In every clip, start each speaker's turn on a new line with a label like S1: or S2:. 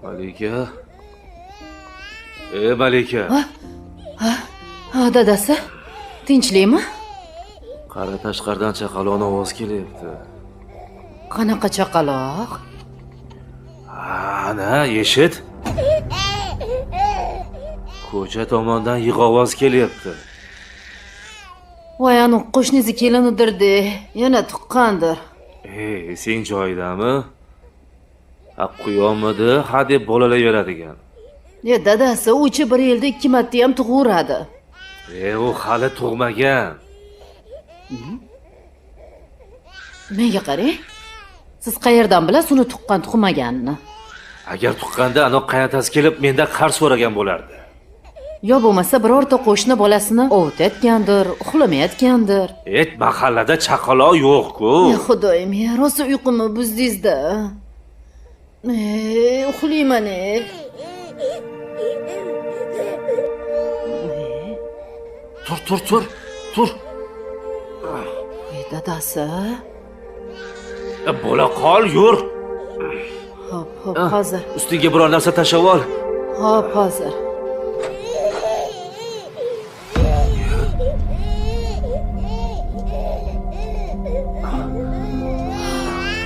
S1: Malika. Malika.
S2: Ha, dadasi, tinchlikmi?
S1: Qara, tashqaridan chaqaloq ovoz kelyapti.
S2: Qanaqa chaqaloq?
S1: Ana, eshit. Ko'cha tomondan yig'i ovoz kelyapti.
S2: Voy, anu qo'shnisi kelinidir-de, yana tuqqandir.
S1: Sen joyidami? Ha, quyonmidi? Ha deb bolalayveradigan.
S2: Dadasi, uchi bir yilda 2 marta ham tug'uradi.
S1: U hali tug'magan.
S2: Menga qarang. Siz qayerdan bilasiz uni tuqqan tug'maganini?
S1: Agar tuqqanda ano qaynotasi kelib mendan qarz so'ragan bo'lardi.
S2: Yo bo'lmasa birorta qo'shni bolasini ovutayotgandir, uxlamayotgandir.
S1: Mahallada chaqaloq yo'q-ku.
S2: Xudoyim, rosa uyqumni buzdingiz-da. Uxlayman.
S1: Tur, tur.
S2: Dadasi.
S1: Bo'la qol, yur.
S2: Hop, hozir.
S1: Ustingga biror narsa tashlab ol.
S2: Hop, hozir.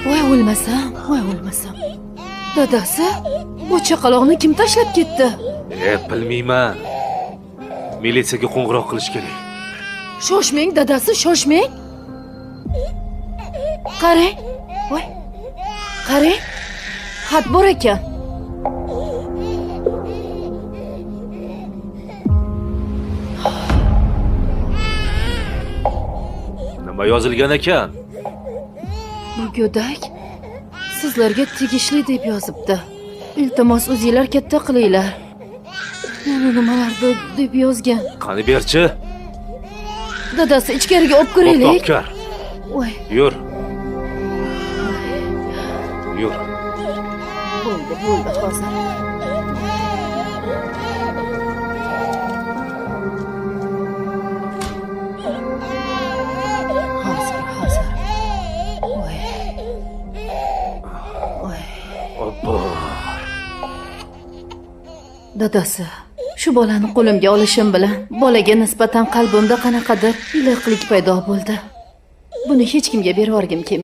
S2: Voy o'lmasam, voy o'lmasam. Dadasi, bu chaqaloqni kim tashlab ketdi?
S1: Bilmayman. Militsiyaga qo'ng'iroq qilish kerak.
S2: Shoshmang, dadasi, shoshmang. Qarang. Voy. Qarang. Xat bor ekan.
S1: Nima yozilgan ekan?
S2: Bu go'dak sizlarga tegishli deb yozibdi. Iltimos, o'zinglar katta qilinglar. Yana nimalardir deb yozgan.
S1: Qani berchi?
S2: Dadasi, ichkariga olib kiraylik.
S1: Topkar.
S2: Voy.
S1: Yur. Yur.
S2: Bo'ldi, bo'ldi hozir. Hozir, hozir. Voy. Voy.
S1: Obbo.
S2: Dadasi, shu bolani qo'limga olishim bilan bolaga nisbatan qalbimda qanaqadir iliqlik paydo bo'ldi. Buni hech kimga berib yuborgim kelmaydi.